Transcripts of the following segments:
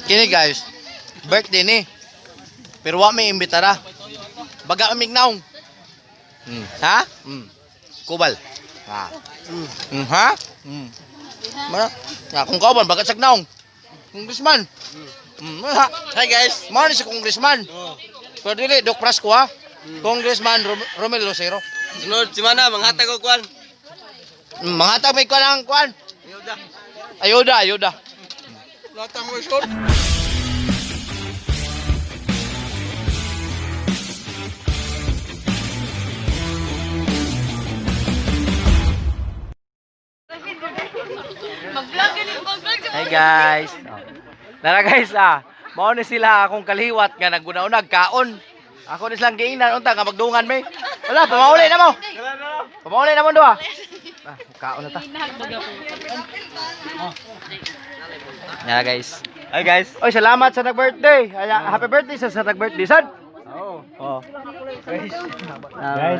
Kini guys, birthday ni. Pero wa may imbitara. Baga amig naong. Ha? Kubal. Ha. Ha? Mana? Ya, kung kauban baga sag naong. Congressman. Ha. Hi guys. Mao ni si congressman. Pero dili Doc Prasco ha. Congressman Romel Lucero. Sunod si mana manghatag og kwan. Mga may kuan ang kuan. Ayuda, ayuda. Lata mo short. Mag-vlog ganin, mag-vlog. Hi guys. Nara guys ah. Mao ni sila akong kaliwat nga naguna-unag kaon. Ako ni silang giingnan unta nga magdungan may. Wala, pamauli na mo. Pamauli na mo duha. Ah, kaon na ta. Nara guys. Hi guys. Oy, salamat sa nag-birthday. Ay, happy birthday sa nag-birthday sad. Oh. Oh. Guys.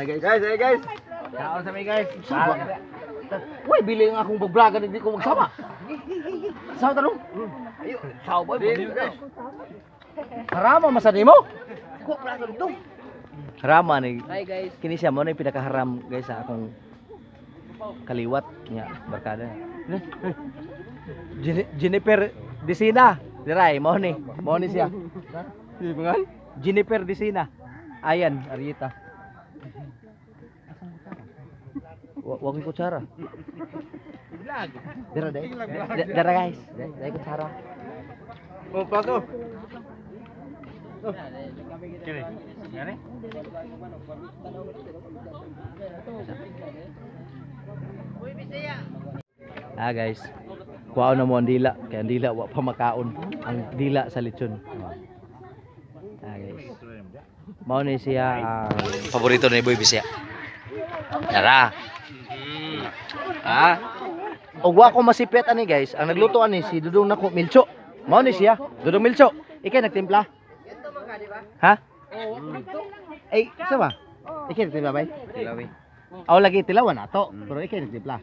Guys, Guys, hey guys. Kaon sa mi guys. Uy, bili nga akong pag-vlogan hindi ko magsama. Sama tanong. Ayo, sao boy. Guys. Harama masani mo? Harama ni. Hi guys. Kini siya mo na yung pinakaharam guys sa akong kaliwat niya barkada. Jennifer Disina. Diray mo ni. Mo ni siya. Di ba Jennifer Disina. Ayan, Arieta. Wa ko'y kutsara. Dira dai. Dira guys. Dai kutsara. Oh, plato. Kini. Ngani? Ah guys, kuhaon na mo ang dila. Kaya ang dila, wa pa makaon. Ang dila sa lechon. Ah guys. Mao ni siya ang paborito ni Boy Bisaya. Tara. Ah. Og wa ko masipit ani guys, ang nagluto ani si Dudong nako Milcho. Mao ni siya, Dudong Milcho. Ikay nagtimpla. Ha? Ay, sa ba? Ikay nagtimpla bay? Tilawi. Aw lagi tilawan ato, pero ikay nagtimpla.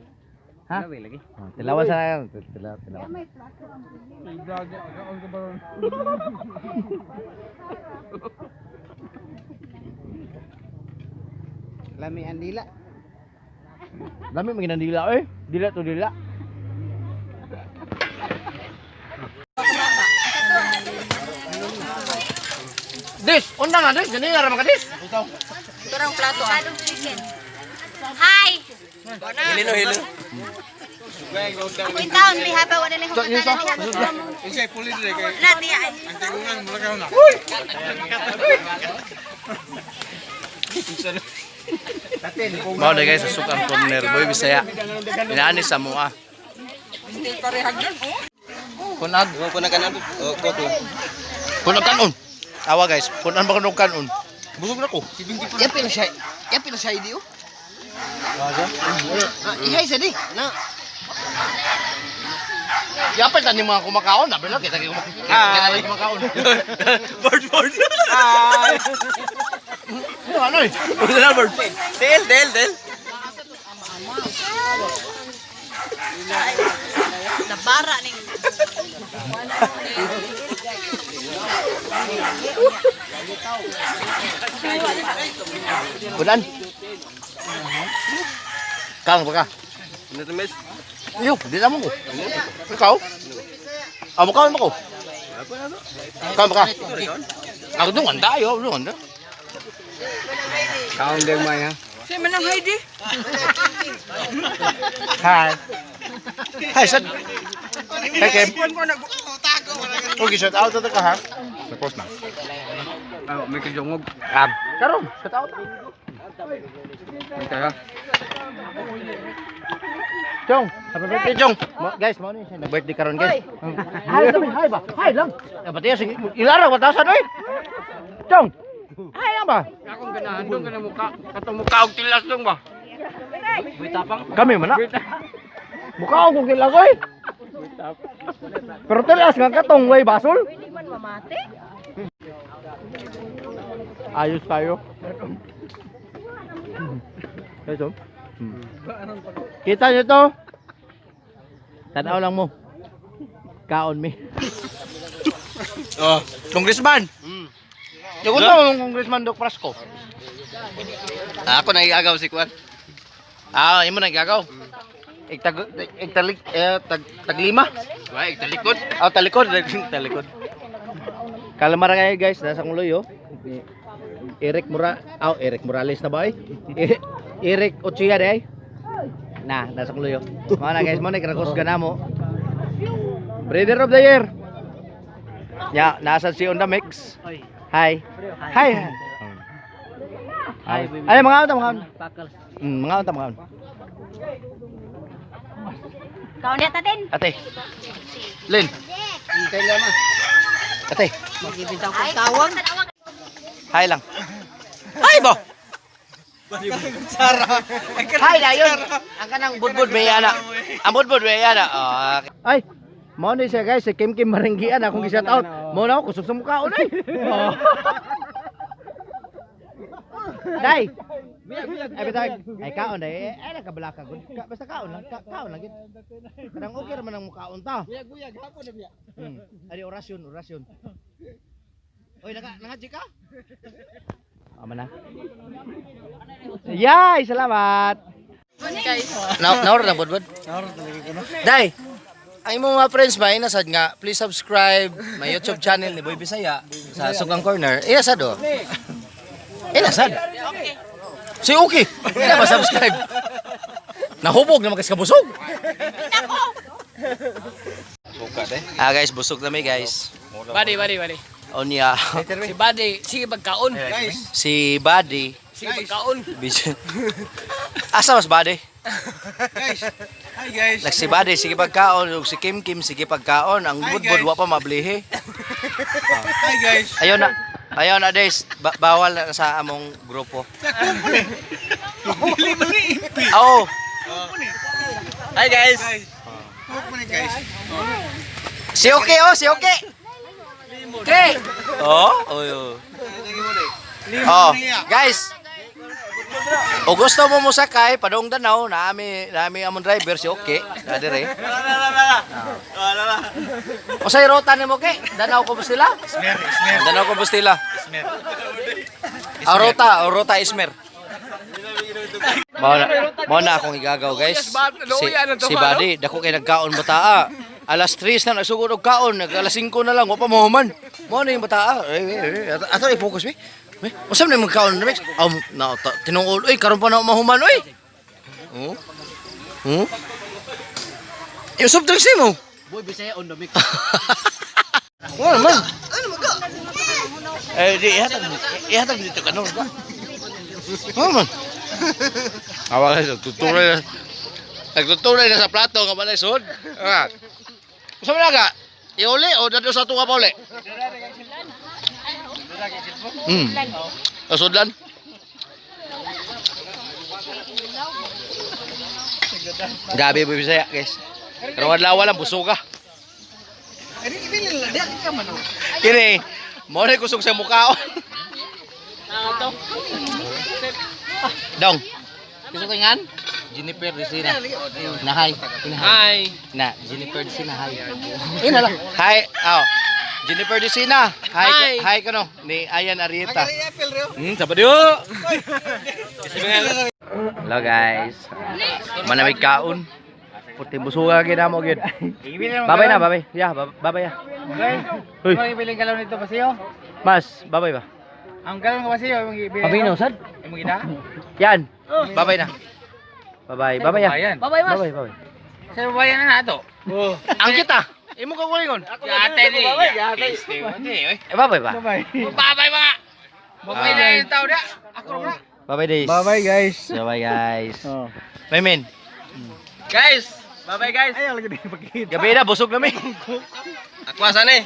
Ha? Tilawi lagi. Oh, tilawan sa tilawan, tilawan. Lami ang dila. Dami maging dila eh. Dila to dila. Dis, undang na dis, ganina ra maka dis. Turang plato ah. Hi! Hilino, hilino. Ako in town, may haba, wala lang So, yun so. Na, tiya ay. Mao na guys, sa sukang corner boy Bisaya. Inaani sa mua. Kunag, Mo po na kanan. Oh, koko. Kunag kanon. Awa guys, kunan ba kunog kanon? Busog na ko. Yapil siya. Yapil siya idi oh. Ah, ihay sa di. Na. Yapit tani mga kumakaon, abi lang kita kumakaon. Kita lagi kumakaon. Bird, bird. Hi. Ano ano eh? Wala bird. Del, del, del. Nabara ning. Kunan. Kang baka. Ano to, miss? Iyo, di na mo ko. Ikaw? Amo ka mo ko. Kang baka. Ako dong anda ayo, dong anda. Kaon din may ha. Hi. Hi, sad. Hi, Kev. Okay, shout out to ka ha. Tapos na. Ah, may kajungog. Ah, karon, shout out. Kaya. Chong, happy birthday Chong. Guys, mo ni siya nag-birthday karon guys. Hi, sabi, hi ba? Hi lang. Eh, pati sige, ilara batasan oy. Chong. Hi lang ba? Akong ganahan dong kana muka. Katong muka og tilas dong ba? Kami man na. Mukha ako kung tilas oy. Pero tilas nga katong way basol. Ayos tayo. Ito. Kita niyo to? Tanaw lang mo. Kaon mi. Oh. Congressman. Yung unsa mong Congressman Doc Frasco? Ako na igagaw si Kwan. Ah, imo na gagaw. Igtag igtalik eh, tag taglima. Wa talikod. Ah, talikod, talikod. Kalmara kayo guys, nasa kuloy oh. Eric Mora, oh, Eric Morales na ba eh? Eric Ochia de ay. Na, nasa kuloy oh. Mga na guys, mo na krakos ganamo. Breeder of the year. Ya, nasa si on the mix. Hi. Hi. Hi. Ay, mga unta, mga unta. Mga unta, mga unta. Kaon na tatin. Ate. Lin. Ate. Ay, tawag. Hi lang. Hi bo. Hi na yun. Ang kanang budbud may ana. Ang budbud may ana. Ah, okay. Ay, mao ni siya guys, si Kim Kim Maringgian akong gi-shout out. Mao na ako kusog sa mukha oy. Oh. Dai. Ay bitag. Ay kaon dai. Ay nakabalaka gud. Basta kaon lang, kaon lang gid. Kanang okay ra man ang mukaon ta. Buyag-buyag hapon na biya. Ay orasyon, orasyon. Oy, naka nangadji ka? Ama na. Yay, salamat. Guys. Na naor na budbud. Dai. Ang imong mga friends ba inasad nga please subscribe my YouTube channel ni Boy Bisaya sa Sugang Corner. Inasad oh. Inasad. Okay. Si okay. Ina ba subscribe? Nahubog na magkas kabusog. Ah guys, busog na mi guys. Badi, badi, badi. Onya. Si Badi, sige pagkaon. Si Buddy. Sige pagkaon. Asa mas Buddy? Guys. Hi guys. Like si Buddy, sige pagkaon. Ug si Kim Kim, sige pagkaon. Ang Hi, budbud, guys. wa pa mablihi. Hi guys. Ayaw na. Ayaw na, Des. Bawal na sa among grupo. Dili man ni impi. Oo. Hi guys. Huwag ni guys. Si okay, oh. Si okay. Okay. Oh, oh, oh. Oh, guys. O gusto mo mosakay, padung Danao, naami naami among driver si okay. Na dire. Wala. Usay rota nimo ke? Danao Compostela? Ismer, Ismer. Danao Compostela. Ismer. Ang rota, ang rota Ismer. Mao na akong igagaw guys. Si Buddy, dako kay nagkaon bataa. Alas 3 na nagsugod og kaon, nag alas 5 na lang, wa pa mahuman. Mao na yung bataa. Eh, eh, eh, ato i-focus mi. Eh, unsa man imong kaon mix? Aw, na tinuod oy, karon pa na mahuman oy. Oh. Oh. Yung soft drinks nimo. Boy, Bisaya on the mix. Wala man. Ano maga? Eh, di ihatag ihatag dito ka no. Wala man. Awa ka nagtutuloy na. Nagtutuloy na sa plato nga balay sud. Ah. Usa man ka? Iuli o dadto sa tuwa pa uli? Sudlan. Gabi po Bisaya, guys. Pero adlaw lang busog ka. Kini, mo na kusog sa mukha. Dong. Gusto ko ingan? Jennifer Resina. Na hi. Hi. Na Jennifer Resina hi. Ina lang. Hi. Oh. Jennifer Resina. Hi. Hi. Hi kano ni Ayan Arieta. Sabado. Hello guys. Manamig kaon. Puti busuga gyud namo gyud. Babay na, babay. Yeah, babay ya. Uy. Ibilin galon nito pasiyo. Mas, babay ba? Ang galon nga pasiyo imong ibilin. Pabinaw sad. Imong gida. Yan. Babay na. Babay, babay ya. Babay, mas. Babay, babay. Sa babayan na nato. Oh. Ang kita. Imo ka kulingon. Yate ni. Yate. Eh, babay ba? Babay mga. Babay na yung tao na. Ako na. Babay days. Babay guys. Babay guys. May men. Guys, babay guys. Ay, lagi din pakita. Gabi na busog na mi. Ako asa ni?